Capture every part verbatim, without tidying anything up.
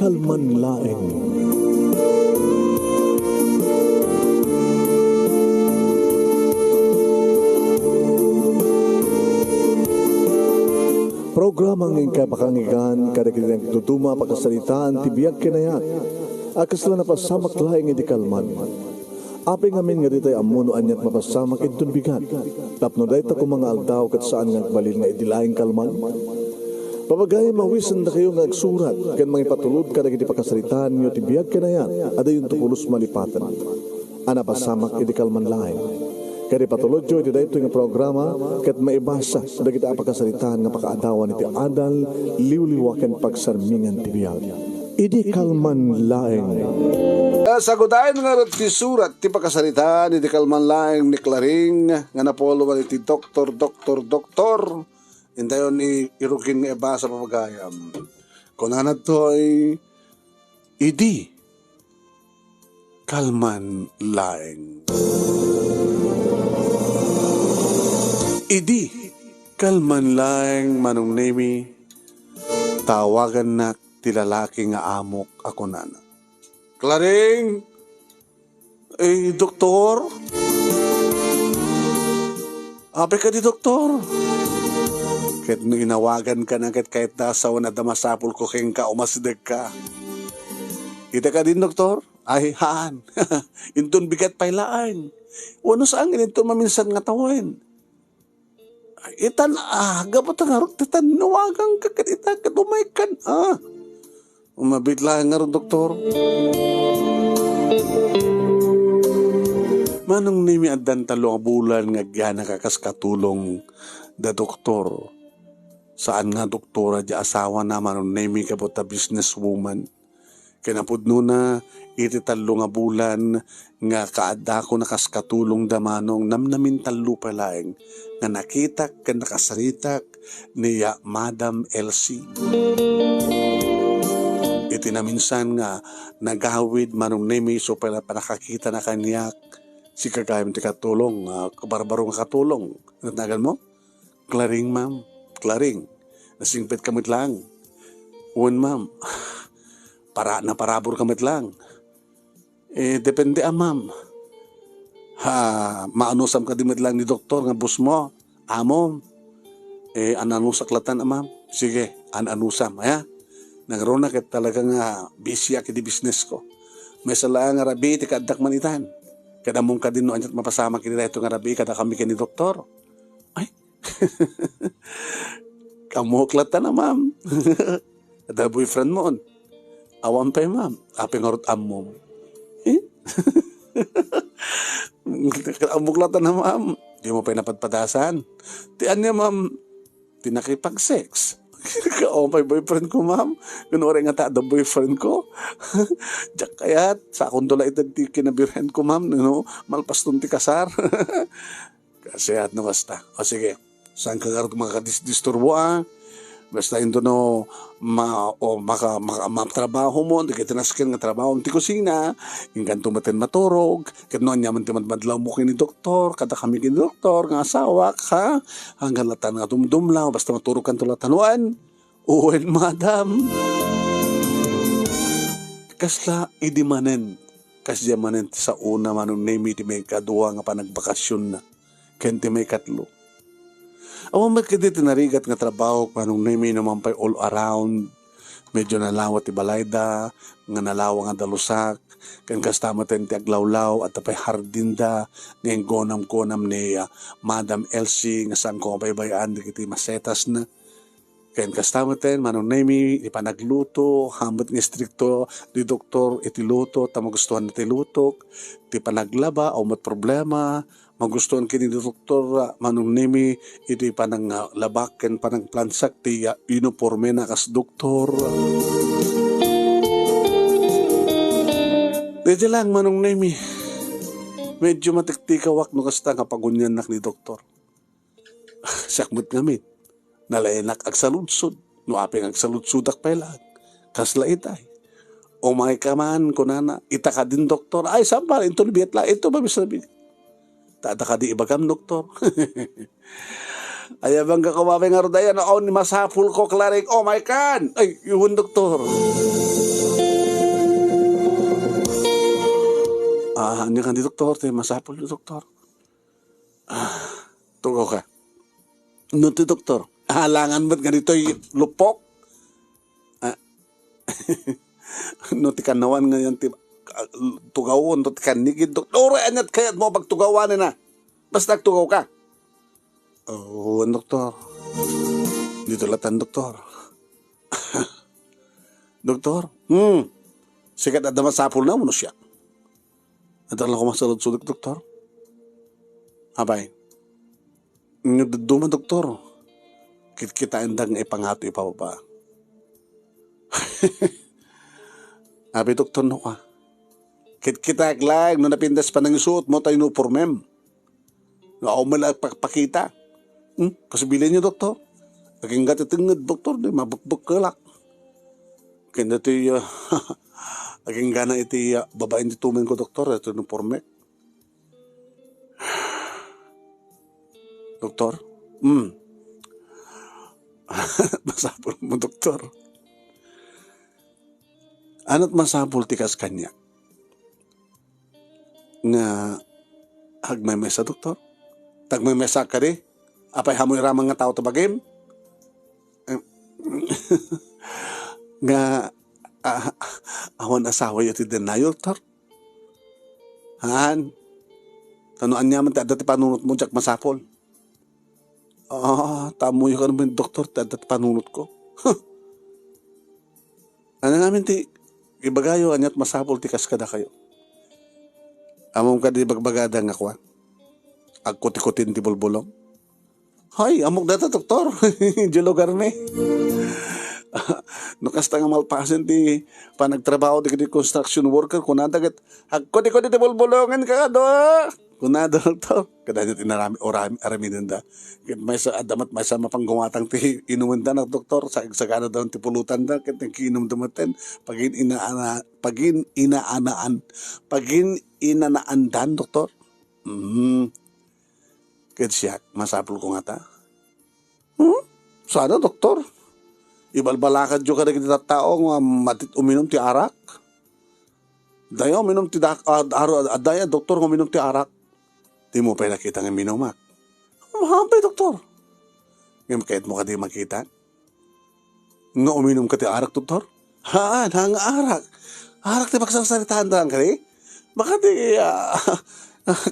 Kalman laeng. Programa nga inkay pakangigan kadagiti nagduduma a pakasaritaan ti biag ken ayat a kasla napasamak laeng idi kalman. Apay ngamin nga ditay ammo no aniat mapasamak inton bigat, tapno dayta koma nga aldaw ket saan nga agbalin nga idi laeng kalman? Papagayam, awisendakayo nga agsurat ken mangipatulod kadagiti pakasaritaanyo ti biag ken ayat a dayonto pulos malipaten a napasamak idi kalman laeng. Ket ipatulodyo iti daytoy nga programa ket maibasa dagiti a pakasaritaan nga pakaadawan iti adal, liwliwa ken pagsarmingan ti biag. Idi kalman laeng. Sagudayen ngarud ti surat ti pakasaritaan idi kalman laeng ni Claring nga napuluan iti doktor, doktor, doktor. Intayon i-, irukin nga ibasa, papagayam. Kunana ditoy, idi kalman laeng. Idi kalman laeng, Manong Nemi, tawagannak ti lalaki nga amok a kunana, "Claring! Eh, doktor? Apay kadi, doktor?" Ket no inawaganka na ket kayatna a sawen, adda masapulko kenka, umasidegka. "Ita kadin, doktor?" "Ay, haan. Inton bigat pay laeng. Wenno saan nga inton maminsan nga tawen?" "Itan, ah, gapu ta ngarud, itan, nawaganka ket ita ket umaykan, ah." "Mabiit laeng ngarud, doktor." Manong Nemi, addan tallo nga bulan nga agyanaka kas katulong da doktor. Saan nga doktora di asawana, Manong Nemi, gapu ta businesswoman. Kinapudnona, iti tallo nga bulan nga kaaddakon a kas katulong da Manong, namnamin tallo pay laeng nga nakitak ken nakasaritak ni, ah, Madam Elsie. Iti naminsan nga nagawid, Manong Nemi, isu pay la pannakakitana kaniak, sigagayam ti katulong, ah, barbaro nga katulong. Natnagan mo? "Claring, ma'am. Claring. Nasingpetka met laeng." "Wen, ma'am." "Para, naparaburka met laeng." "Eh, depende a, ma'am." "Ha, maanusam kadi met laeng ni doktor nga boss mo, amom?" "Eh, an-anusak latan a, ma'am." "Sige, an-anusam, aya? Nangruna ket talaga nga busy ak iti business ko. Maysa laeng a rabii ti kaaddak man itan. Ket ammom kadi no aniat mapasamak iti daytoy nga rabii kadakami ken ni doktor?" "Ay, Ammok latta na, ma'am." "Adda boyfriend mo on?" "Awan pay, ma'am." "Apay ngarud ammom?" Eh? "Ammok latta na, ma'am." "Dimo pay napadpadasan?" "Ti ania, ma'am?" "Ti nakipag-sex." "Awan pay boyfriend ko, ma'am. Kunwari nga ta adda boyfriend ko." "Diak kayat, sakonto la itad ti kinabirhen ko, ma'am, no? Malpaston ti kasar." Kasiat no kasta. O sige, saanka ngarud makadis-, disturbo, a? Basta intono ma-, o maka-, maka-, matrabaho mo, dagiti nasken nga trabaho ti kusina, inkanto met maturog, ket no aniaman ti madmadlaw mo ken ni doktor, kadakami ken ni doktor nga asawak, ha? Anggan latta nga dumdumlaw, basta maturogkanto latta, wen? Wen, madam. Kasla idi manen, kasdiay manen ti saona, Manong Nemi, ti maikadua nga panagbakasionna. Ken ti maikatlo. Awan met kadi ti narigat nga trabaho, Manong Nemi, no mapay all around. Medyo nalawa ti balayda, nga nalawa nga dalusak, ken kasta met ti aglawlaw, adda pay hardinda, nga inggonam-gonam ni, ah, Madam Elsie, nga saanko nga baybay-an dagiti masetasna. Ken kasta met, Manong Nemi, ti panagluto, haan met nga istrikto ti doktor iti luto, ta magustuhan ti lutok, ti panaglaba, awan met problema, magustuhan ken ni doktor, ah, Manong Nemi, iti pananglabak ken panangplansak ti, ah, uniformena kas doktor. Daydiay laeng, Manong Nemi, medyo matiktikawak no kasta nga paguniannak ni doktor. Siak met ngamin, nalaenak agsaludsod, no apay nga agsaludsodak pay laeng. Kasla itay. "Umayka man," kunana, "ita kadin doktor." "Ay, saan pay, inton bigat laeng, inton mamisan bigat. Ta adda kadi ibagam, doktor?" "Ay, abanka koma pay ngarud aya, no awan ni masapulko, Claring, umaykan." "Ay, wen, doktor." Ah, ania kadi, doktor, ti masapul, doktor? Ah, tugawka. No ti doktor, alangan met nga ditoy lupok. Ah, no ti kannawan nga yan ti, ah, tugawon, no ti kannigid, doktor, aniat kayatmo pagtugawanna? Basta agtugawka. Oo, doktor. Dito latan, doktor. Doktor? Hmm. Sikat adda masapulna wenno siak? Adda lang kumasaludsodek, doktor. Apay. Nga dadduma, doktor. Kitkitaendak nga ipangato ipababa. Apay, doktor, no ka. Kitkitaek laeng no napintas panangisuotmo ta uniformem. Nga awan met la agpakpakita. Hmm? Kas bilinyo, doktor. Agingga ti tengnged, doktor, di mabekbekkelak. Ken datoy, ah, aginggana iti, ah, babaen ti tumenko, doktor, iti uniformek. Doktor? Hmm. Masapulmo, doktor. Aniat masapul ti kas kaniak? Nga agmaymaysa, doktor? Tagmaymaysa kadi? Apay, hamoy raman nga tao ti bagim? Em, nga, ah, awan asawayo ti dennayo, doktor? Haan. Ta no aniaman ti adda ti panunotmo, diak masapul. Ah, ta ammoyo kano met, doktor, ti adda ti panunotko. Ania ngamin ti ibagayo, aniat masapul ti kas kadakayo? Ammom kadi bagbagada nga kua? Agkutikutin ti bulbulong? Hay, ammok data, doktor. Diay lugarmi. No kasta nga malpasen ti panagtrabaho dagiti construction worker, kunada ket, "Agkutikudi ti bulbulongen ka kado." Kunada, doktor. Kadagiti inarami-, orami-, aramidenda. Ket maysa, adda met maysa mapanggumatang ti inumenda na, doktor. Sa-, saganada ti pulotanda, ket nagkiinumda metten. Pagin-inaana-, pagin-inaanaan, pagin-inanaandan, doktor. Mm. Ket siak, masapulko ngata? Hmm? Sana, doktor. Ibalbalakadyo kadagiti tattao nga madi uminum ti arak. Daya uminum ti dak-, ad-, aro-, ad-, daya, doktor, nga uminum ti arak. Dimo pay nakita nga minumak. Haanpay, doktor. Ngem kayatmo kadi makita nga uminumka ti arak, doktor? Haan, haan nga arak. Arak ti pagsarsaritaanda kadi? Baka ti, ah,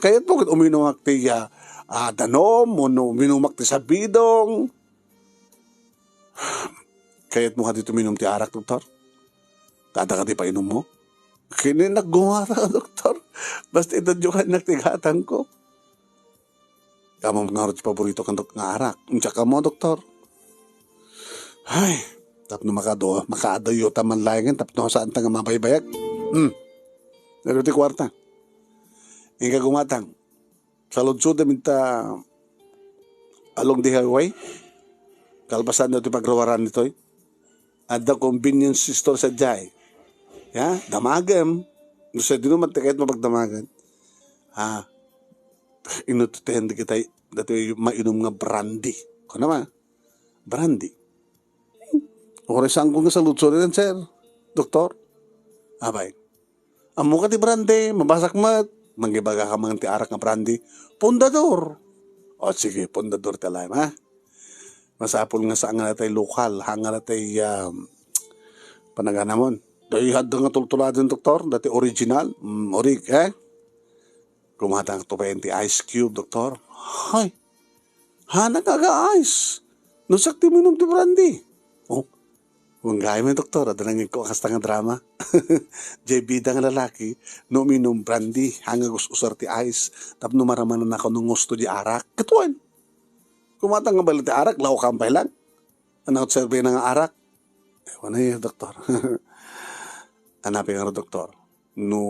kayatmo ket uminumak ti, ah, ah, danum, wenno uminumak ti sabidong. Kayatmo kadi ti uminum ti arak, doktor? Adda kadi painummo? Ken naggumatak, doktor. Basta itedyo kaniak ti gatangko. Ammom ngarud ti paborito kan dok-, nga arak. Diak ammo, doktor. Ay, tapno makado-, makaadayo ta man laengen, tapno saanta nga mabaybayag. Hmm. Pero ti kuarta. Inka gumatang. Saludsodem ita along the highway. Kalpasan datoy pagruaran ditoy. Adda convenience store sadiay. Ya, damagem. No sadino met ti kayatmo pagdamagen. Ha, inututen dagiti, datoy mainum nga brandy. Kuna ma? Brandy. Uray saanko nga saludsoden, sir. Doktor. Apay. Ammok ti brandy, mabasak met. Mangibaga ka man ti arak nga brandy. Pundador. O, sige, pundador ti laem, ha? Masapul nga saan nga natay lokal, ha, nga natay, ah, panaganamon. Dayta nga tultuladen, doktor, dati original. Mm, orig, eh? Kumatang to pa ti Ice Cube, doktor. Hay, hanak nga aga-ice. No siak ti uminum ti brandy. Oh, manggayam, doktor, adda nangikko kasta nga drama. Diay bida nga lalaki, no uminum brandy, haan nga gus-usar ti ice, tapno maramananna no gusto diay arak. Ket wen, kumatang nga bali ti arak, lawkan pay lang. Ania ti serbina nga arak? Ewan na, doktor. Ania pay ngarud, doktor? No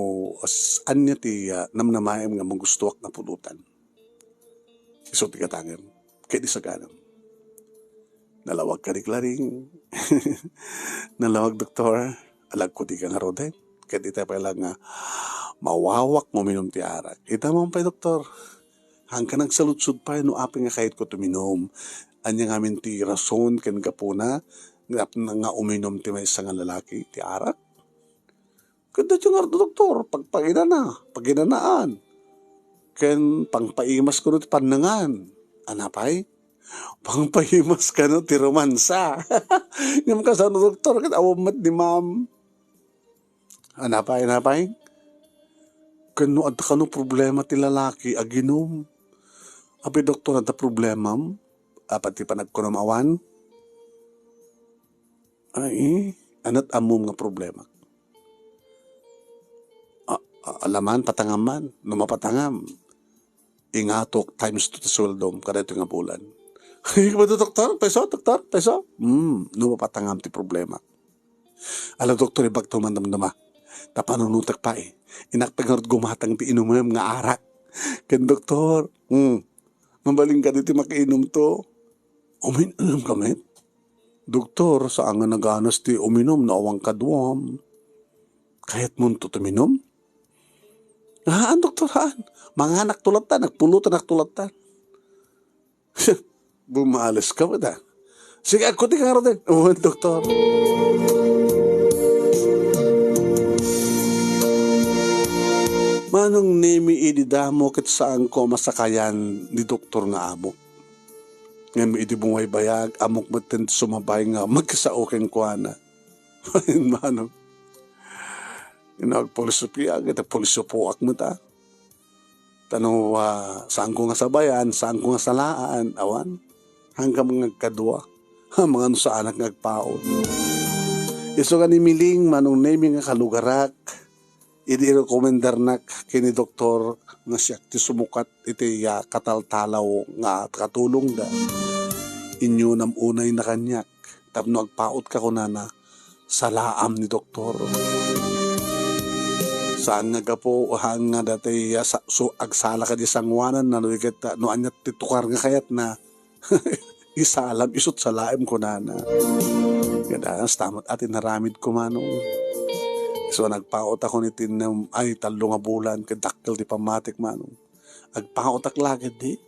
as-, ania ti, ah, namnamaem nga magustoak nga pulotan? Isu ti gatangem ket isaganaem. Nalawag kadi, Claring. Nalawag, doktor. Alagkudi ka ngaruden. Ket ita pay lang nga mawawak nga uminum ti arak. Ita man pay, doktor. Haanka nagsaludsod pay no apay nga kayatko ti uminum. Ania ngamin ti rason ken gapuna nga, nga uminum ti maysa nga lalaki ti arak? Ket daytoy ngarud, doktor, pagpainana, paginanaan. Ken pangpaimas kano ti pannangan. Ania pay? Pangpaimas kano ti romansa. Ngem kasano, doktor, ket awan met ni ma'am. Ania pay, ania pay? Ken no adda kano problema ti lalaki, aginom. Apay, doktor, adda problemam? Apay ti panagkunam awan? Ay, ania't ammom nga problemak? A-, a-, alaman, patangam man. No mapatangam, ingatok times two ti sueldom kadaytoy nga bulan. Ay, kumado, doktor, paiso, doktor, paiso. Hmm, no mapatangam ti problema. Ala, doktor, ibagto man damdama. Ta panunotek pay. Innak pay ngarud gumatang ti inumem nga arak. Ken, doktor, hmm, mabalin kadi ti makiinumto? Umin-, uminom ka met? Doktor, saan nga naganas ti uminom no awan kaduam. Kayatmonto ti uminom? Haan, doktor, haan. Manganak to latta, nagpulutan ak to latta. Bumales ka met, a. Sige, agkuti ka ngaruden. Wen, doktor. Manong Nemi, idi damo ket saanko a masakayan ni doktor nga amok. Ngem idi bumbaybayag, ammok metten ti sumabay nga makisao kenkuana. Manong, no agpulisopia, ket agpulisopoak met, a. Ta no, ah, saanko nga sabayan, saanko nga salaan, awan. Haanka nga agkadua. Amangan no saanak nga agpaut. Isu nga ni Miling, Manong Nemi nga kalugarak, idi irekomendarnak ken ni doktor nga siak ti sumukat iti, ah, kataltalaw nga katulongda. Inyunam unayna kaniak tapno agpautka, kunana, salaam ni doktor. Saan nga gapu, haan nga dati, ah, sa-, su-, agsala kadi sangoananna, no di ket, ah, no aniat ti tukar nga kayatna, isalam, isu't salaem, kunana. Ket, ah, hasta met a ti inaramidko, Manong. Isu a nagpaut ako iti nem-, ay, tallo nga bulan, ket dakkel ti pammatik, Manong. Agpautak la ketdi,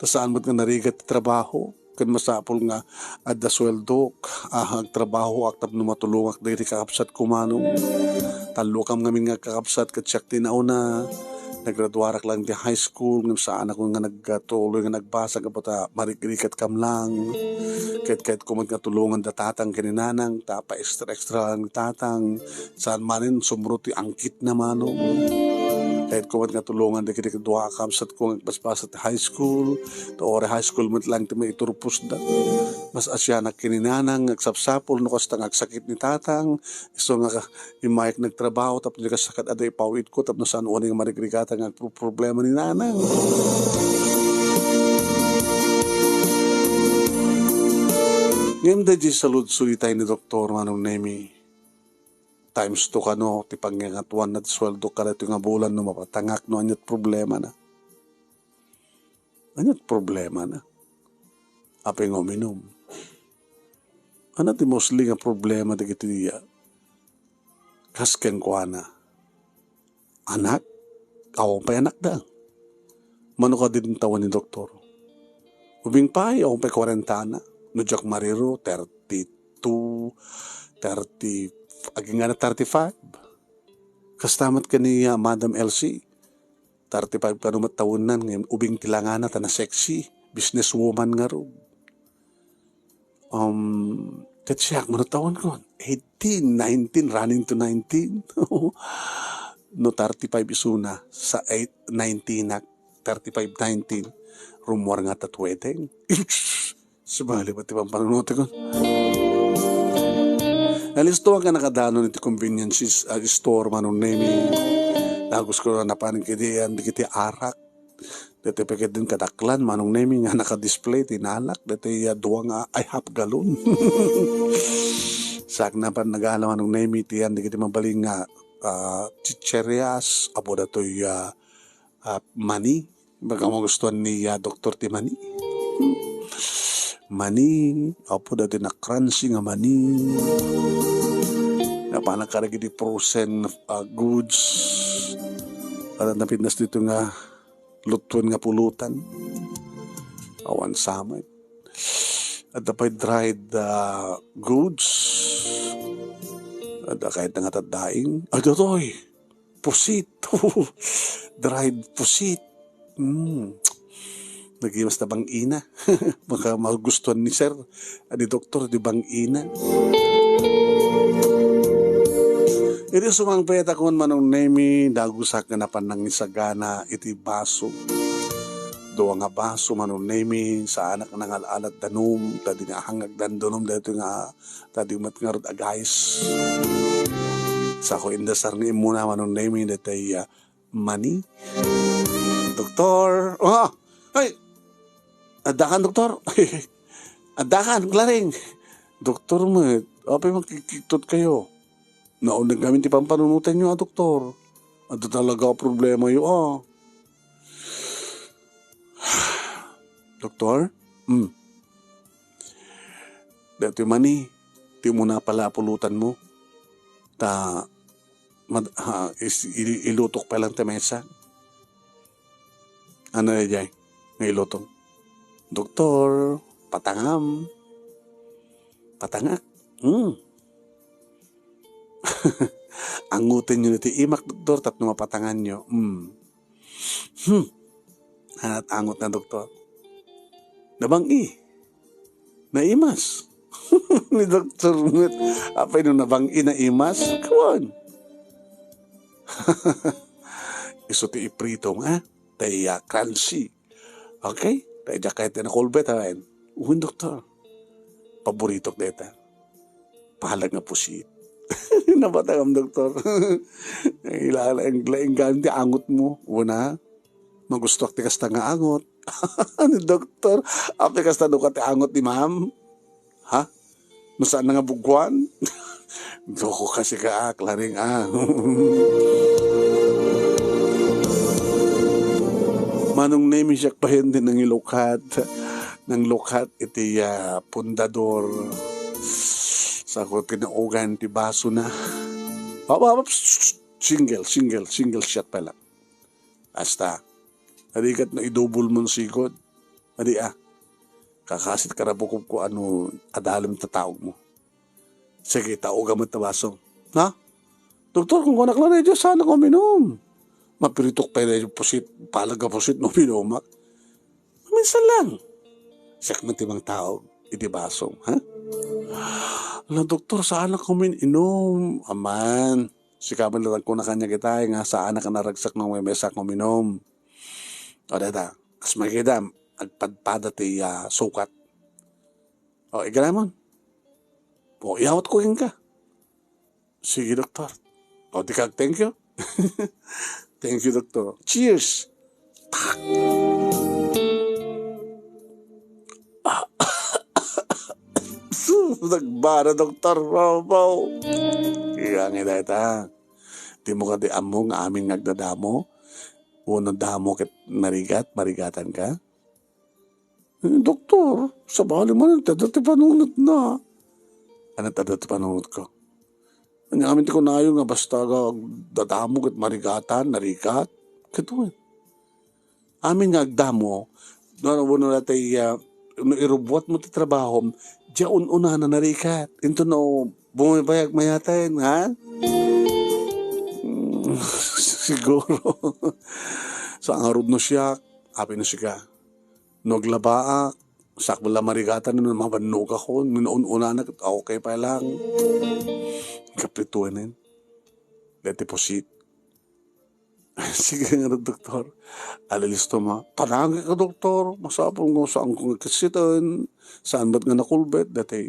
ta saan met nga narigat ti trabaho. Ken masapul nga adda sueldok, a, agtrabahoak tapno matulongak dagiti kakabsatko, Manong. Tallo kam ngamin nga agkakabsat ket siak ti nauna. Nagraduarak lang ti high school, ngem saanak nga nagtuloy nga nagbasa gapu ta marigrigatkam lang. Ket kayatko met nga tulongan da tatang ken ni nanang, ta pa-extra-extra lang ni tatang. Saan manen sumro ti angkitna, Manong. Kayatko met nga tulongan dagiti dua a kabsatko nga agbasbasa ti high school. Ta uray high school met lang ti maiturposda. Mas asianak ken ni nanang nga agsapsapul no kasta nga agsakit ni tatang. Isu nga ka-, immayak nagtrabaho tapno di kasta ket adda ipaw-itko tapno saan unay nga marigrigatang nga agproproblema ni nanang. Ngem daydiay saludsoy itay ni Doktor Manong Nemi. Times two kano ti pangngangatuanna ti sueldo kadaytoy nga bulan no mapatangak no aniat problemana. Aniat problemana? Apay nga uminum? Ania ti mostly nga problema dagiti diya? Kas kenkuana, anak? Awan pay anakda. Mano kadi ti intawan ni doktor? Ubing pay, awan pay kuarentana. No diak mariro, thirty-two, thirty, agingga na thirty-five. Kasta met ken ni, ah, Madam Elsie, thirty-five kano met tawennan, ngem ubing ti langana ta na-sexy, businesswoman ngarud. Um, ket siak, mano tawenkon? Eighteen, nineteen, running to nineteen. No thirty-five isuna, sa eight, nineteen ak, thirty-five, nineteen, rummuar nga ta wedding. Sabali met ti pampanunotekon. Nalistoan ka nakadanon iti convenience, ah, store, Manong Nemi. Dagus ko na napan kadi yan, dagiti arak. Daytoy pay ketdin kadaklan, Manong Nemi, nga naka-display ti nalak. Daytoy, ah, dua nga, ay, half gallon. Sakna pan nagala, Manong Nemi, ti yan, dagiti mabalin nga, ah, chicherias, apo daytoy, ah, ah, mani. Baga magustuhan ni, ah, doktor ti mani. Mani, apo daytoy na-crunchy nga mani. Napanak kadagiti frozen, ah, goods. At napintas dito nga lutuen nga pulutan. Awan sa met. Adda pay dried, ah, goods. Adda kayatna nga taddaing? Adda toy. Pusit. Dried pusit. Hmm. Nagimas ta bang-ina. Baka magustuhan ni sir. Adi doktor, di bang-ina. Iti sumangpet a kun Manong Nemi, dagusak nga napan nangisagana iti baso. Dua nga baso, Manong Nemi, saanak nangal-alat danum, ta di nga hangag dandanum daytoy nga ta di met ngarud agayes. Sako indasar nga immuna, Manong Nemi, daytoy, ah, mani. Doktor! Ah! Ay! Addakan, doktor! Addakan, Klaring! Doktor met, apay makikiktot kayo? Nauneg amin ti pampanunotanyo, a doktor. Adda talaga a problemayo, ah. Doktor? Hmm. Daytoy mani, ti umuna pala a pulutanmo. Ta, mad-, ha, is-, il-, ilutok pa lang ti maysa. Ano na jay? Nga ilutok? Doktor, patangam. Patangak. Hmm. Angutenyo ti imak, doktor, tapno mapatanganyo. Hmm. Hmm. At angot na doktor. Nabang-i. Naimas. Ni doktor met. Apay no nabang-i, naimas? Kuan. Isu ti iprito nga. Tay, ah, crunchy. Okay? Tay, diak kayat ti nakulbet, ha? Wen, doktor. Paboritok deta. Palag nga pusit. Napatangam, doktor. Ilala, ang laing ti angot mo. Una, magustuak ti kasta nga angot. Ni doktor, apay kasta no ka ti angot ni ma'am? Ha? No saan na nga bugwan? Doko kasi ka, ah, Klaring, ah. Manong Nemi, siak payen ti nangilukat. Nanglukat iti, ah, pundador. Sako tinaugan ti baso na. Aba, aba, psst, psst, single, single, single shot pa lang. Hasta. Adi ket no idubol mo sigud. Adi, ah. Kakasit ka na bukod ko ano adalem ta taog mo. Sige, taoga met ta baso. Ha? Doktor, kung kunak lang, Dios, saan ako minum? Mapiritok tayo na pusit, palaga pusit, no minumak. Minsan lang. Siak man ti mangtaog, iti baso, ha? Ala, doktor, saan ako min-, inum? Aman, sika man lang kuna kanya kita, nga saan ka naragsak ng may mesa ko minum. O, data, kas makita, agpadpada ti, ah, sukat. O, igala mo. O, iyawat ko ka. Sige, doktor. O, di ka, thank you. Thank you, doktor. Cheers! Pak! Nagbara, doktor. Wow, wow. Iya nga dayta. Di mo kadi ammo nga amin nga agdadamo? Uno damo ket narigat, marigatan ka? Eh, doktor, sabali man, ti adda ti panunotna. Ano ti adda ti panunotko? Ania amin ti kunayo nga basta nga agdadamo ket marigatan, narigat? Ket wen. Amin nga agdamo, no, no, no, natay, ah, no irubuat mo ti trabahom, dia un-unana narigat. Into no, bumibayag mayaten, ha? Mm, siguro. Sa ngarud no siak, apay no sika. No aglabaak, sakbay la marigatan no mabannogakon, no naun-unanak, okay pa lang. Kaprituenen. Deti pusit. Sige nga, doktor. Alilisto ma. Panangin ka, doktor. Masapul nga saan ko nga kisitan. Saan ba't nga nakulbet? Dati,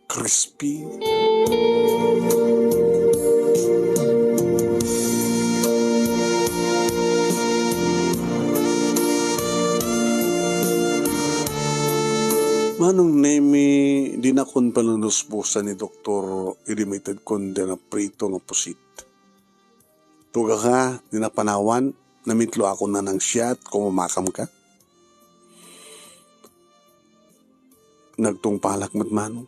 crispy. Manong Nemi, di nakon panunusbusan ni doktor, idi maited kon di naprito nga pusit. Tuga ka, di napanawan, namitlo ako na nang siyat, kumamakam ka. Nagtungpalak met mano.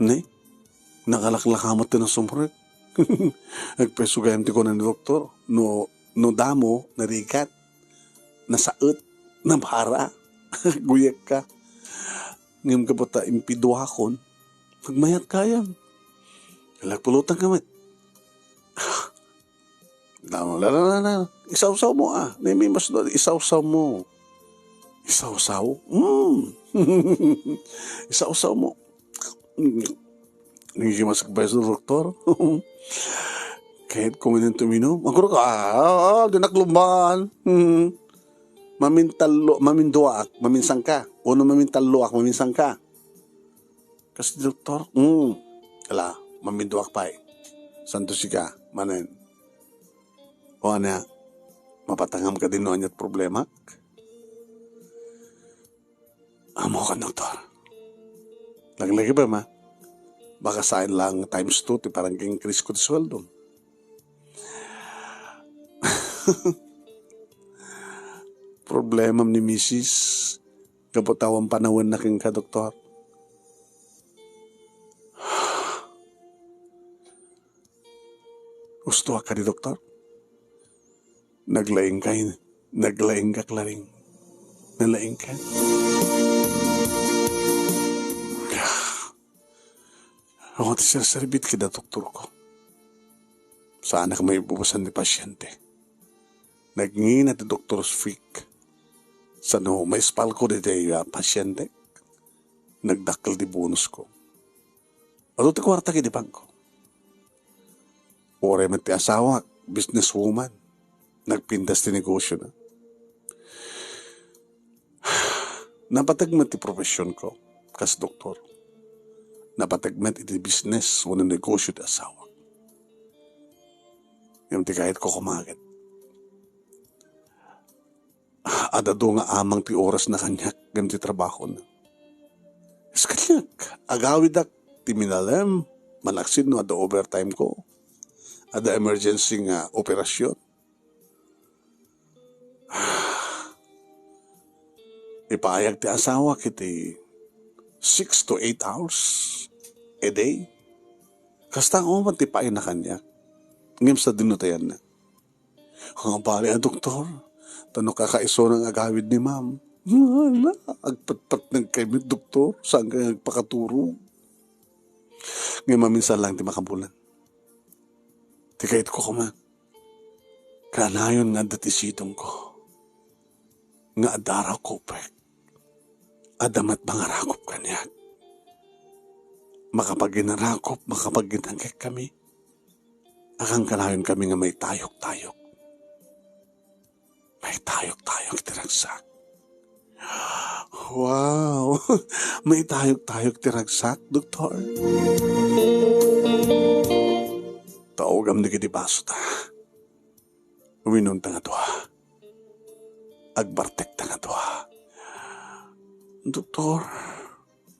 Ne? Nakalaklaka met ti nasumrek. Agpeso gayam ti kuna ni doktor. No, no damo, narigat, nasaet, nabara. Guyek ka. Ngem gapu ta impiduakon, nagmayat gayam. Nagpulutan ka met. Damo, la, la, la, la. Isawsaw mo, ah. Nemi, mas do, isawsaw mo. Isawsaw? Mm. Isawsaw mo. Nagiging masakbay sa doktor. Kahit kung inom tuminom. Ang kurang ka, ah, ah, ah, di naklumban. Hmm. Mamintallo, maminduaak, maminsangka. Uno mamintalloak, maminsangka. Kas doktor, mm, ala, maminduak pay. Santo sika, manen. O ania, mapatangam ka din no aniat problemak? Amo kan doktor. Laglagipen, ma. Baka saan lang times two ti parang increase ko ti sweldo. Problemam ni misis, gapu ta awan panawenna kenka, doktor. Gustoak kadi, doktor? Naglaingkay, naglaingka, Claring. Nalaingka. Awan ti serserbit kada doktorko. Saanak maibubusan ti pasiente. Nagngina ti doktor Fik. Sano maispalko ditoy, ah, pasiente. Nagdakkel ti bonusko. Adu ti kuarta iti bangko. Uray met ti asawak, businesswoman. Nagpintas ti negosiona. Napateg met ti professionko kas doktor. Napateg met iti business wenno negosio ti asawak. Ngem ti kayatko koma ket adda adu nga amang ti orasna kaniak ngem ti trabahona. Kas kaniak, agawidak ti minalem, malaksid no adda overtime ko. Adda emergency nga operasyon. Ipaayag ti asawak iti six to eight hours a day. Kasta nga uman ti paayna kaniak. Ngem sadino tayanna? Nga bali a doktor, ta no kakaisuna nga agawid ni ma'am. Wala, agpatpatneg kay met doktor, saan kay agpakaturog? Ngem maminsan lang ti makabulan. Ti kayatko koma, kanayon nga adda ti sidongko, nga adda rakupek, adda met mangarakup kaniak. Makapaginarakop, makapaginakekkami, akankanayonmi nga maitayok-tayok. Maitayok-tayok ti ragsak. Wow! Maitayok-tayok ti ragsak, doktor. Taogam dagiti basota. Uminumta nga dua. Agbartekta nga dua. Doktor,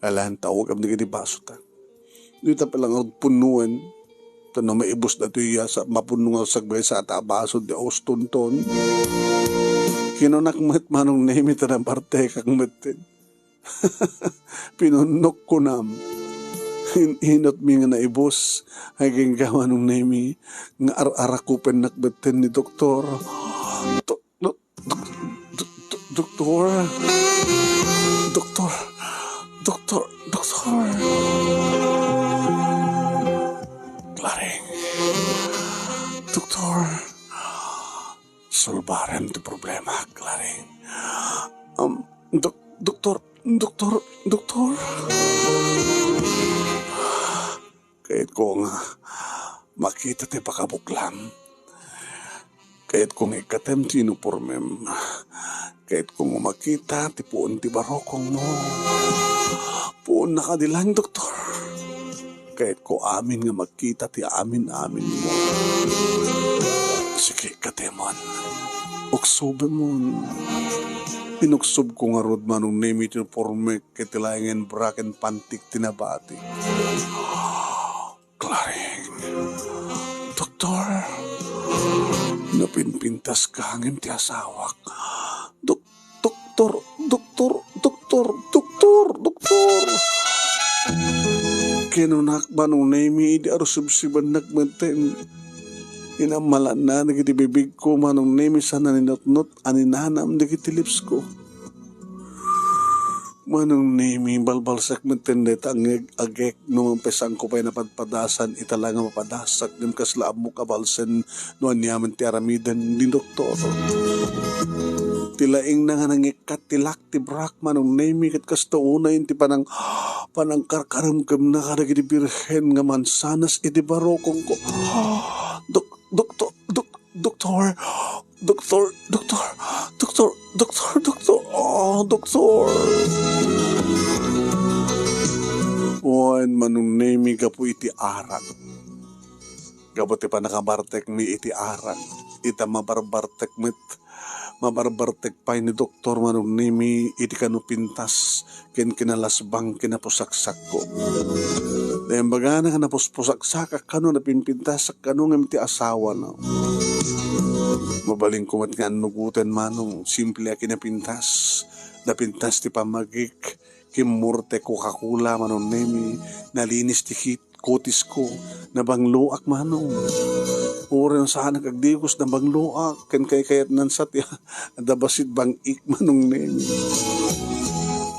alan, taogam dagiti basota. Dita pay lang agpunnoen. Ta no maibus datoy ya sa mapunno nga sagbay sa ta a baso di austonton. Kinunak met Manong Nemi ta nabartekak metten. Pinunnok kunam. Hin-, hinotmi nga naibus. Ay, gengga Manong Nemi nga ar-arakupennak metten ni doktor. Dok-, dok-, dok-, dok-, dok-, doktor. Doktor. Doktor. Doktor. Claring. Doktor. Sulbarem ti problema, Claring. Um, dok-, doktor, doktor, doktor. Kayatko nga makita ti pakabuklam. Kayatko nga ikkatem ti uniformem. Kayatko nga makita ti puon ti barukongmo. Puon nakadilan, doktor. Kayatko amin nga makita ti amin-aminmo. Sige, ikkatemon. Uksobemon. Inuksobko ngarud Manong Nemi ti uniformek ket ti laengen bra ken pantik ti nabatik. Claring. Doktor. Napinpintas ka ngem ti asawak. Dok-, doktor, doktor, doktor, doktor, doktor. Kinunak Manong Nemi idi arusubsibannak metten. Inammalanna dagiti bibigko Manong Nemi sa naninutnot a ninanam dagiti lipsko. Manong Nemi, balbalsek metten dayta agek-agek no mapay saanko pay napadpadasan ita la nga mapadasak ngem kasla ammok a balsen no aniaman ti aramiden ni doktor. Ti laingna nga nangikkat ti lak ti brak, Manong Nemi, ket kasta unay ti panang-, panangkarkaremkemna kadagiti birhen nga mansanas iti barukongko. Dok-, doktor, dok-, doktor, doktor, doktor, doktor, doktor, doktor, oh, doktor. Wen, Manong Nemi, gapu iti arak. Gapu ti pannakabartekmi iti arak, ita mabarbartek met, mabarbartek pay ni doktor Manong Nemi iti kano pintas ken kinalasbang kinapusaksakko. Naimbagana nga napuspusaksak a kano napimpintasak kano ngem ti asawana. Mabalinko met nga annugoten, Manong, simple a kinapintas. Napintas ti pammagik, kimmurtek Coca-Cola, Manong Nemi, nalinis ti kit-, kutisko, nabangloak, Manong. Uray no saanak agdigos, nabangloak, ken kaykayatnan sa ti adda bassit bang-ik, Manong Nemi.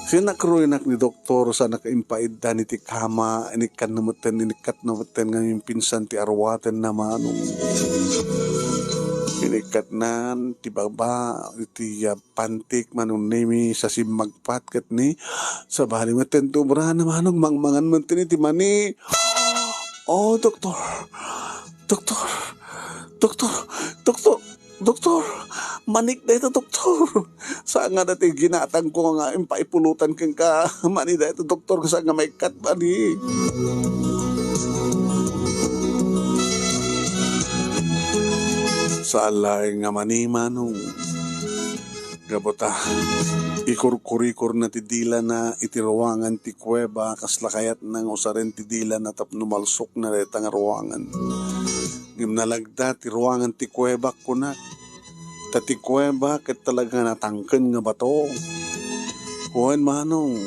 Sinakruinak ni doktor, saanak a impaiddan iti kama, inikkatna metten, inikkatna metten nga impinsan ti aruatenna, Manong. Inikkatnan ti baba, iti, ah, pantik, Manong Nemi, sa simmagpat ket ni, sabali metten ti obrana, Manong, mangmangan metten iti mani. Oh, doktor. Doktor. Doktor. Doktor. Doktor. Manik dayta, doktor. Saan nga dayta ginatangko nga impaipulutan kenka. Mani dayta, doktor, saan nga maikkat mani. Saan laeng nga mani, Manong. Gapu ta, ikurkurikorna ti dilana iti ruangan ti kuweba, kasla kayatna nga usaren ti dilana tapno malsokna dayta nga ruangan. Ngem nalagda ti ruangan ti kuweba, kunak. Ta ti kuweba ket talaga natangken nga bato. Wen, Manong,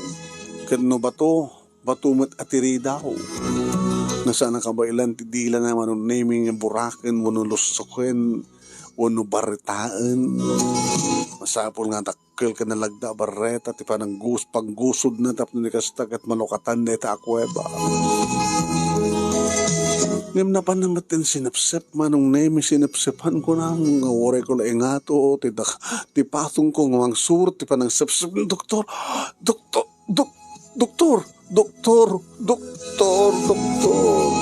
ket no bato, bato met a tiridaw. Saan a kabaelan ti dilana, Manong Nemi, nga buraken wenno lussoken wenno barretaen. Masapul nga dakkel ken nalagda a barreta ti pananggus-, panggusodna tapno ni kasta ket malukatan dayta a kuweba. Ngem napanna metten sinepsep, Manong Nemi, sinepsepan kunam nga urayko la ingato ti dak-, ti patongko nga mangsuro ti panangsepsep. Doktor, doktor, Dok-, doktor, doktor, doktor, doktor.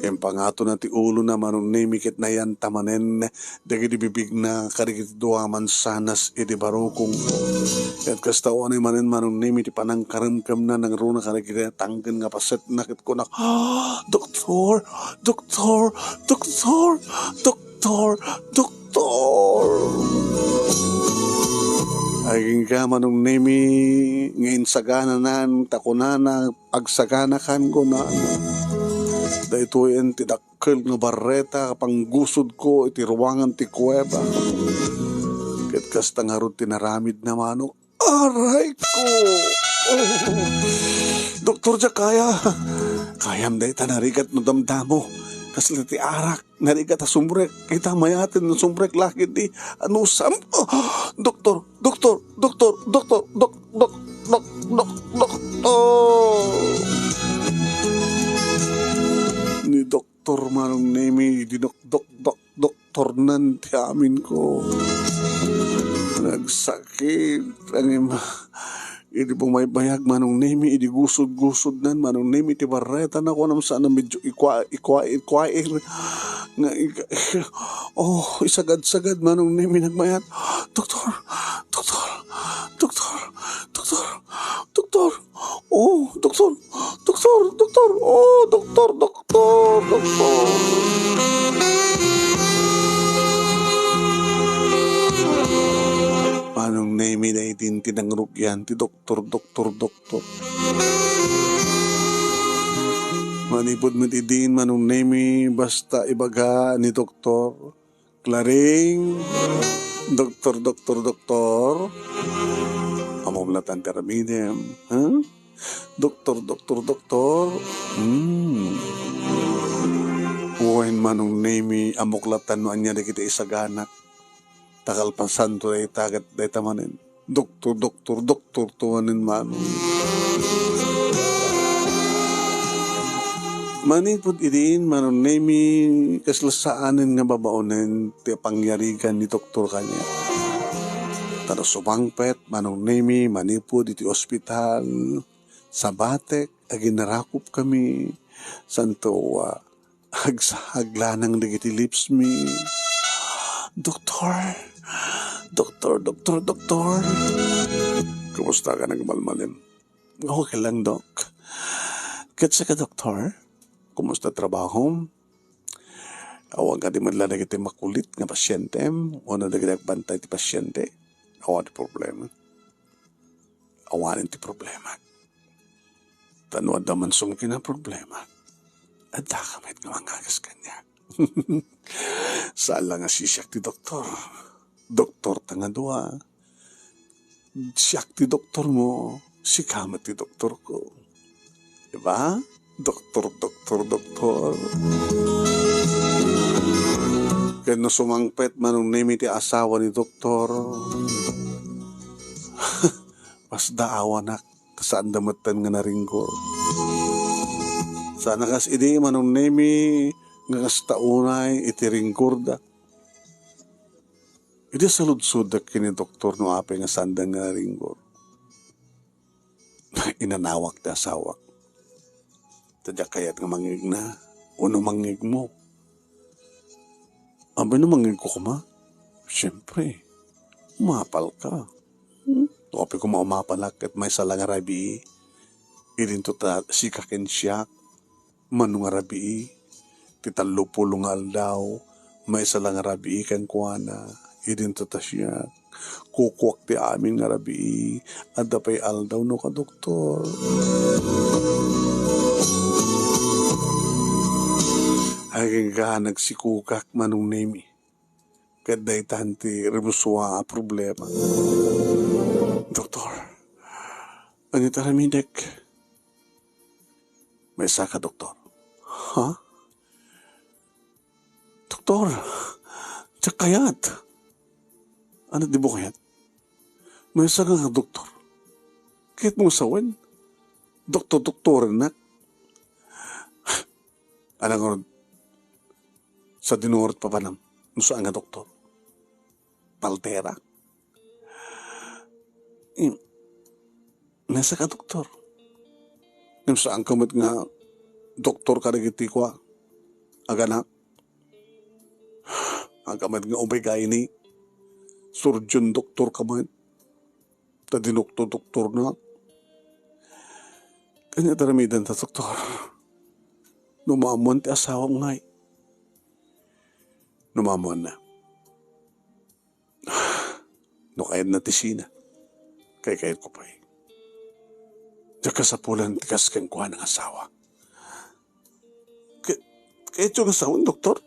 Impangatona ti ulona, Manong Nemi, ket nayanta manen dagiti bibigna kadagiti dua a mansanas iti barukongko. Ket kasta unay manen, Manong Nemi, ti panangkaremkemna nangruna kadagiti natangken nga pasetna ket kunak, "Ah, doktor, doktor, doktor, doktor." Doktor, doktor. Agingga, Manong Nemi, nga insagananan ta kunana, agsaganakan kunana. Daytoyen ti dakkel nga barreta a panggusodko iti ruangan ti kuweba. Ket kasta ngarud ti naramidna, Manong. Aray ko! Oh. Doktor, diak kaya. Kayam dayta narigat no damdamo. Kasla ti arak. Narigat a sumrek. Ita mayaten no sumrek lagi di anusam. Oh. Doktor, doktor, doktor, doktor, dok, dok, dok, dok, doktor. Ni Doktor Manong Nemi, dinokdok, dok, doktornan ti aminko. Nagsakit, ngem idi bumaybayag, Manong Nemi, idi gusod-gusodnan, Manong Nemi, ti barretana, kunam saan a medyo ikwa-, ikwa-, ikwair. Nga, ik-, oh, isagad-sagad, Manong Nemi, nagmayat. Doktor, doktor, doktor, doktor, doktor. Oh, doktor, doktor, doktor. Oh, doktor, doktor, doktor. Manong Nemi, daydi ti nangrugyan ti doktor, doktor, doktor. Manipud met idin, Manong Nemi, basta ibaga ni doktor, Klaring, doktor, doktor, doktor. Ammom latta ti aramidem, ha? Doktor, doktor, doktor. Hmm. Wen, Manong Nemi, ammok latta no ania dagiti isaganak. Ta kalpasanto dayta ket dayta manen, doktor, doktor, doktorto manen, Manong. Manipud idin, Manong Nemi, kasla saanen nga babaonen ti pangyarigan ni doktor kaniak. Ta no sumangpet, Manong Nemi, manipud iti ospital, sabatek, aginarakupkami, santo a, agsaglanang dagiti lips mi. "Doktor! Doktor, doktor, doktor!" Kumusta ka nagmalmalem? Okay lang, Dok. Ket sika, Doktor? Kumusta trabahom? Awan kadi met la dagiti makulit nga pasientem, wenno dagiti agbantay ti pasiente? Awan ti problema. Awanen ti problema. Ta no adda man sumkin a problema, adda ka met nga mangagas kaniak. Saan la nga sisiak ti doktor. Doktor ta nga dua. Siak ti doktor mo, sika met ti doktor ko. Diba? Doktor, doktor, doktor. Ken no sumangpet, Manong Nemi, ti asawa ni doktor, pasdaawanak, saanda metten nga naringgor. Saan a kas idi, Manong Nemi, nga kasta unay iti ringgorda. Idi saludsodek ken ni doktor no apay nga saanda nga naringgor, inanawak ti asawak. Ta diak kayat nga mangngegna, wenno mangngegmo. Abay, no mangngegko koma, siempre, umapal ka. Hmm? No apay koma umapalak ket maysa la nga rabii, idinto ta sika ken siak, mano nga rabii, ti tallopulo nga aldaw, maysa la nga rabii kenkuana, idinto ta siak. Kukuak ti amin nga rabii, adda pay aldaw no kadoktor. Agingga nagsikukak, Manong Nemi. Ket daytan ti rimusua a problema. Doktor, ania ti aramidek? Maysa ka, Doktor. Ha? Doktor, diak kayat. Ania ti di mo kayat? Maysa nga doktor. Kayat mo nga sawen? Doktor-doktorennak. Ania ngarud? Sadino ngarud papanam no saan nga doktor? Paltera? Im, maysa ka doktor. Ngem saan ka met nga doktor kadagiti kua, aganak? Saan ka met nga O B G Y N, surgeon doktor ka met. Ta dinoktor-doktornak. Ania ti aramidenta, doktor? No maammoan ti asawam ngay. No maammoanna. No kayatna ti sina. Kaykayatko pay. Diak kasapulan ti kas kenkuana nga asawa. Kay-, kayatyo nga sawen, doktor?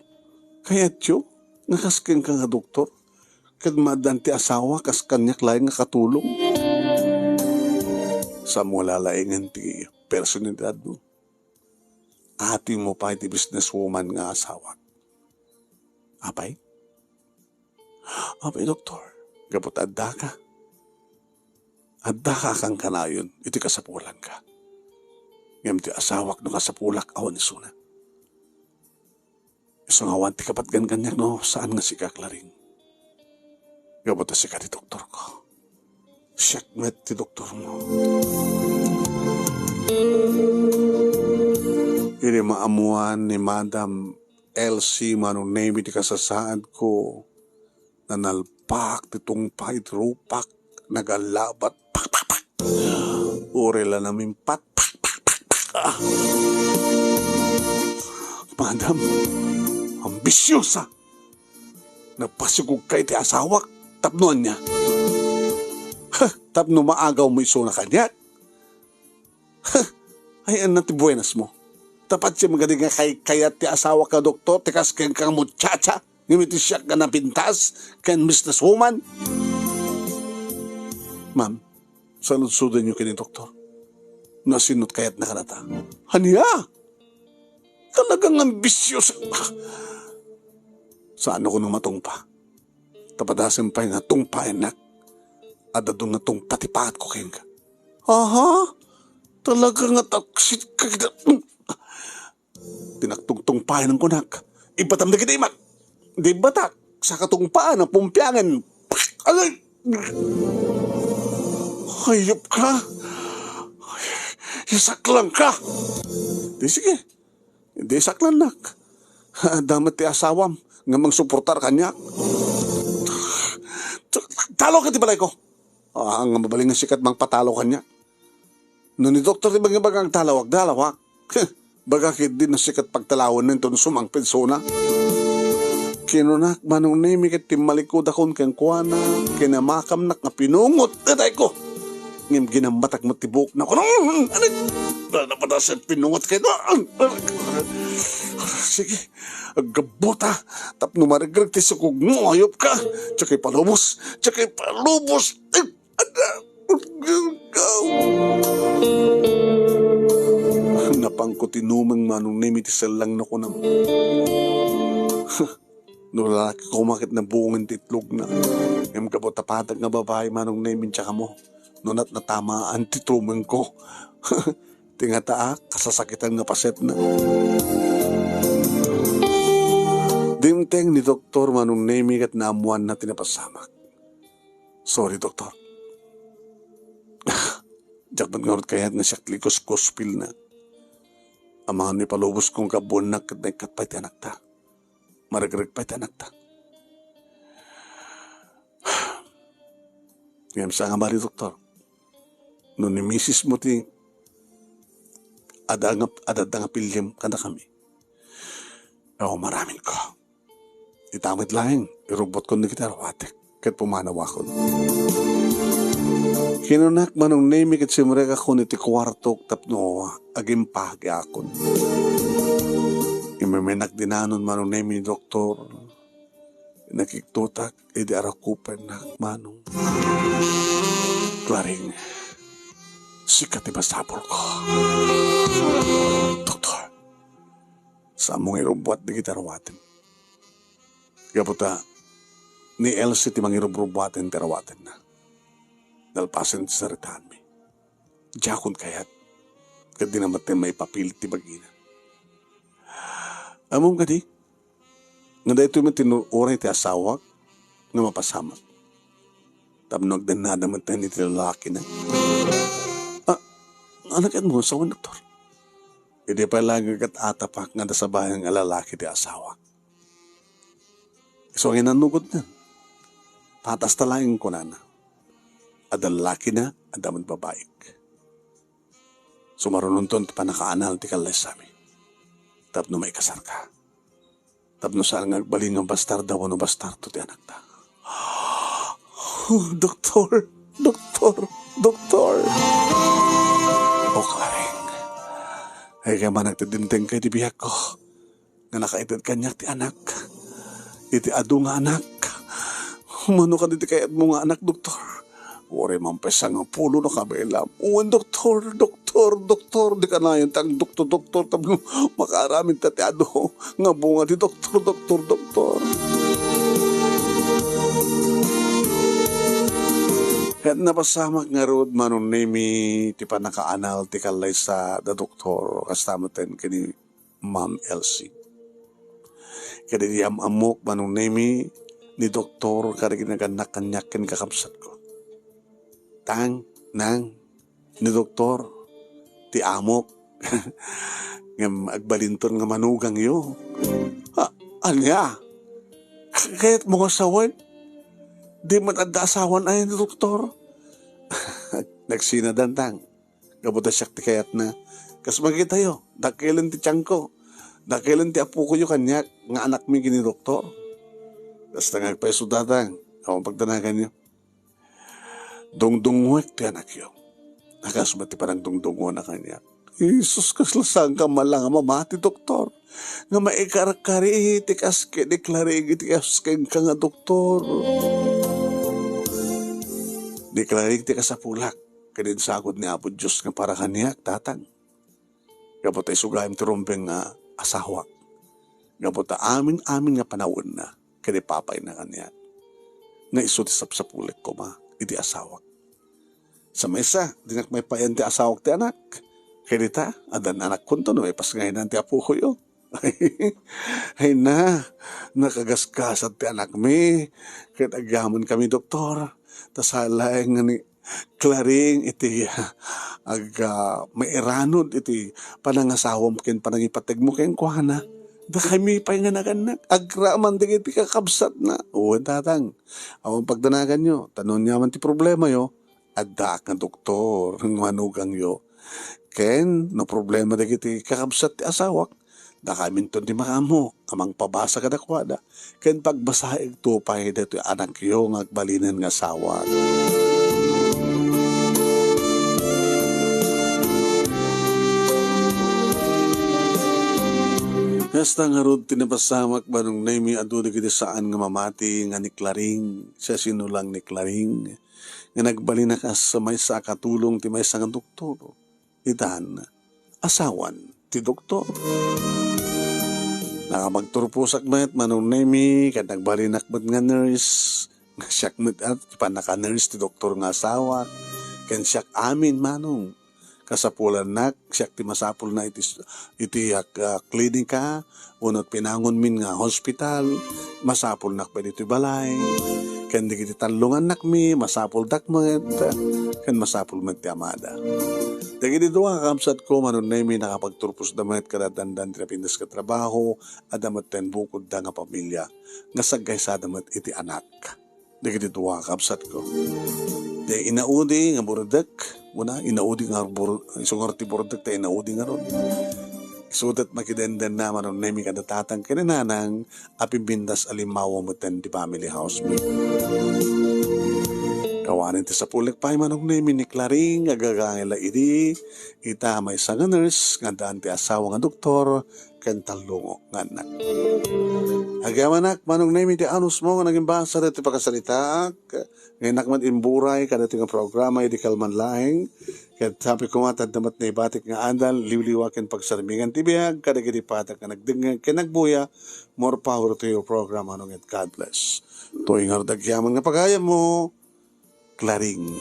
Kayatyo nga kas kenka nga doktor? Ket maaddaan ti asawa kas kaniak laeng nga katulong? Saanmo nga lalaengen ti personalidadmo. Atimo pay ti businesswoman nga asawak. Apay? Apay, doktor, gapu ta addaka. Addaka a kankanayon iti kasapulanka. Ngem ti asawak no kasapulak, awan isuna. Isu nga awan ti kapatgan kaniak no saan nga sika a klaring. Gapu ta sika ti doktorko. Siak met ti doktormo. Idi maammoan ni Madam Elsie Manong Nemi ti kasasaadko, nanalpak ti tungpal iti rupak, nagalabat, pak, pak, pak. Uray la namimpat, pak, pak, pak, pak. Ah. Madam, ambisiosa. Napasigugka iti asawak tapno ania? Huh, tapno maagawmo isuna kaniak? Huh, ay, ania ti buenasmo? Ta patiem kadi nga kaykayat ti asawak a doktor ti kas kenka nga muchacha, ngem iti siak nga napintas ken businesswoman? Ma'am, saludsodenyo ken ni doktor. No asino ti kayatna kadata. Ania? Talagang ambisios. Saan no kuno matungpa? Ta padasem pay nga tungpaennak. Adda dun nga tungpa ti pangatko kenka. Aha? Talaga nga taksit ka kita. Ti naktungtungpaen kunak. Ibatam dagiti imak. Di batak. Saka tungpaan a pumpiangen. Agay! Hayop ka! Isaklang ka! Di sige. Di saklannak. Adda met ti asawam nga mangsuportar kaniak. Talo ka ti balayko. Ah, nga mabalin nga sikat mangpatalo kaniak. No ni doktor ti bagi-bagi agdalawak, dalawak. Baga ketdi no sikat pagtalawenna inton sumangpet sona. Kinunak, Manong Nemi, ket timmalikudakon kenkuana, kinamakamnak nga pinungot, atayko. Ngem ginammatak met ti buokna. Kunam, anik, napadasen pinungot ket, sige, aggabuta, tapno marigreg ti sukogmo, ayop ka. Tsaka ipalubos, tsaka ipalubos. Ada, napanko ti numeng, Manong Nemi, ti sellang na kunam. No lalaki koma ket nabungen ti itlogna. Ngem gapu ta patag nga babai, Manong Nemi, tsaka mo, no natnatamaan ti tumengko. Ti ngataak, kasasakitan nga pasetna. Dimteng ni Doktor, Manong Nemi, ket naammoanna ti napasamak. Sorry, Doktor. Diak met ngarud kayat nga siak ti ikuskuspilna. Amangan no ipalubos kong kabuennak ket naikkat pay ti anakta. Maregreg pay ti anakta. Ngem saan nga bali, Doktor. No ni misis mo ti adda nga, adda nga piliem kadakami, awan, maramin ko. Ita met laeng, irubbotkon dagiti arwatek, ket pumanawakon. Kinunak, Manong Nemi, ket simrekakon iti kuartok tapno agimpagiakon. Immemenak dinanon, Manong Nemi, ni Doktor. Nakiktotak idi arakupennak, Manong. Klaring, sika ti masapulko. Doktor, saanmo nga irubbuat dagiti arwatem. Gapu ta, ni Elsie ti mangirubrubbuaten ti arwatenna. Nalpasen ti saritaanmi. Diakon kayat, ket dina met maipapil ti bagina. Ammom kadi, nga daytoy met ti nur-uray ti asawak nga mapasamak. Tapno agdennada met iti lalakina. Ah, anak, ket mo sawen, Doktor. Idi pay laeng ket atapak nga adda sabayan nga lalaki ti asawak. Isu nga inannugotnan. Patas ta laeng kunana. Adda lalakina, adda met babaik. Sumarunonton ti pannakaanal ti kallaysami. Tapno maikasarka. Tapno saan nga agbalin nga bastarda wenno bastardo ti anakta. Oh, doktor, doktor, doktor. O Karing, ay kay manak ti dimtengka iti biagko. Nga nakaited kaniak ti anak. Iti adu nga anak. Mano kadi ti kayatmo nga anak, doktor? Uray man pay sangapulo no kabilam. Wen, doktor, doktor, doktor, di kanayon ti agdoktor, doktor, tapno makaaramid ta ti adu nga bunga ti doktor, doktor, doktor. Ket napasamak ngarud, Manong Nemi, ti pannakaanal ti kallaysa da doktor, kasta met ken ni Ma'am Elsie. Ket idi am-ammok, Manong Nemi, ni doktor kadagiti nagannak kaniak ken kakabsatko. Tang, nang, ni doktor, ti amok. Ngem agbalinton nga manugangyo. Ha, ania? Kayatmo nga sawen? Di met adda asawan aya ni doktor? Nagsinadan, tang. Gapu ta siak ti kayatna. Kas makitayo, dakelen ti tiangko. Dakelen ti apokoyo kaniak nga anakmi ken ni doktor. Kasta nga agpayso, tatang, awan pagdanaganyo. Dungdungngoek ti anakyo. Nakas met ti panagdungdungngoanna kaniak. Jesus, kasla saanka man la nga mamati, doktor. Nga maikarkari ti kas ken ni Claring iti kas kenka nga doktor. Ni Claring ti kasapulak ken insagod ni Apo Dios nga para kaniak, tatang. Gapu ta isu gayam ti rumbeng nga asawak. Gapu ta amin-amin nga panawenna ken ipapayna kaniak. nga isu ti sapsapulek koma iti asawak. Sa maysa, dinak maipayan ti asawak ti anak. Ket ita, addan anakkonto no maipas nga inan ti apokoyo. Ay na, nakagasgasat ti anakmi. Ket agyamankami, doktor. Ta sa laeng nga ni Claring iti ag, ah, mairanod iti panangasawam ken panangipategmo kenkuana. Dakami pay nga nagannak. Agraman dagiti kakabsatna. Wen, tatang. Awan pagdanaganyo. Ta no aniaman ti problemayo, addaak nga doktor nga manugangyo. Ken no problema dagiti kakabsat ti asawak, dakaminton ti makaammo a mangpabasa kadakuada ken pagbasaekto pay daytoy anakyo nga agbalinen nga asawak. Kasta ngarud ti napasamak, Manong Nemi, adu dagiti saan nga mamati nga ni Claring, siasinolang ni Claring, nga nagbalin a kas maysa a katulong ti maysa nga doktor. Itan, asawan ti doktor. Nakapagturposak met, Manong Nemi, ket nagbalinak met nga nurse. Nga siak met, ah, ti pannaka-nurse ti doktor nga asawak. Ken siak amin, Manong. Kasapulannak, siak ti masapulna iti s-, iti, ah, ah, klinika, wenno pinangonmin nga hospital, masapulnak pay ditoy balay, ken dagiti tallongannakmi, masapuldak met, ken masapul met ti amada. Dagiti dua a kabsatko, Manong Nemi, nakapagturposda met kada dandan ti napintas nga trabaho, adda met ten bukodda nga pamilia, nga saggaysada met iti anak. Dagiti dua a kabsatko. Ti inaudi nga burdek, una, inaudi nga bur-, isu ngarud ti burdek, ta inaudi ngarud. Isudet makidendenna, Manong Nemi, kada tatang ken nanang a pimpintas a limmawa metten ti family house mi. Awanen ti sapulek pay, Manong Nemi, ni Claring, agagangay la idi, ita maysa nga nurse, nga addaan ti asawa nga doktor, ken tallungo nga annak. Agyamanak, Manong Nemi, ti anusmo nga nagimbasa daytoy pakasaritaak. Nga innak met imburay kadaytoy nga programa idi kalman laeng. Ket happy koma ta adda met naibatik nga adal, liwliwa ken pagsarmingan ti biag kadagiti padak nga nagdengngeg ken nagbuya. More power to your program, Manong, and God bless. Toy ngarud agyaman nga pagayammo, Claring.